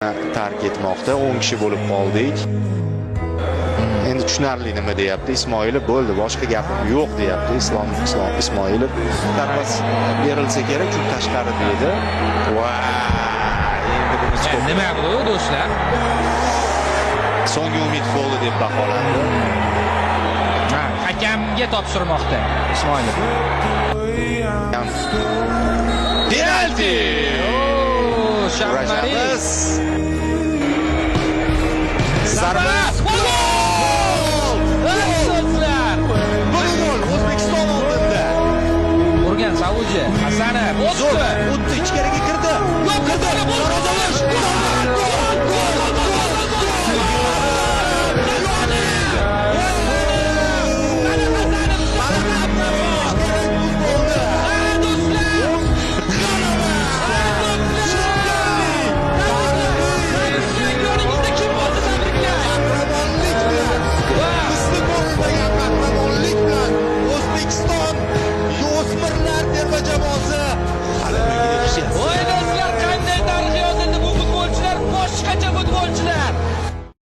Tark etmoqda. 10 kishi bo'lib qoldik. Endi tushunarli nima deyapti Ismoilov. Bo'ldi, boshqa gapim yo'q deyapti Islom Ismoilov. Zarba berilsa kerak, chunki tashqarida edi. Va endi buni stop. Nima bu, do'stlar? So'nggi umid foli deb baholandi. Ha, hakamga topshirmoqda Ismoilov. Penalti! Oo, Shammari. Urashamiz. Zarba!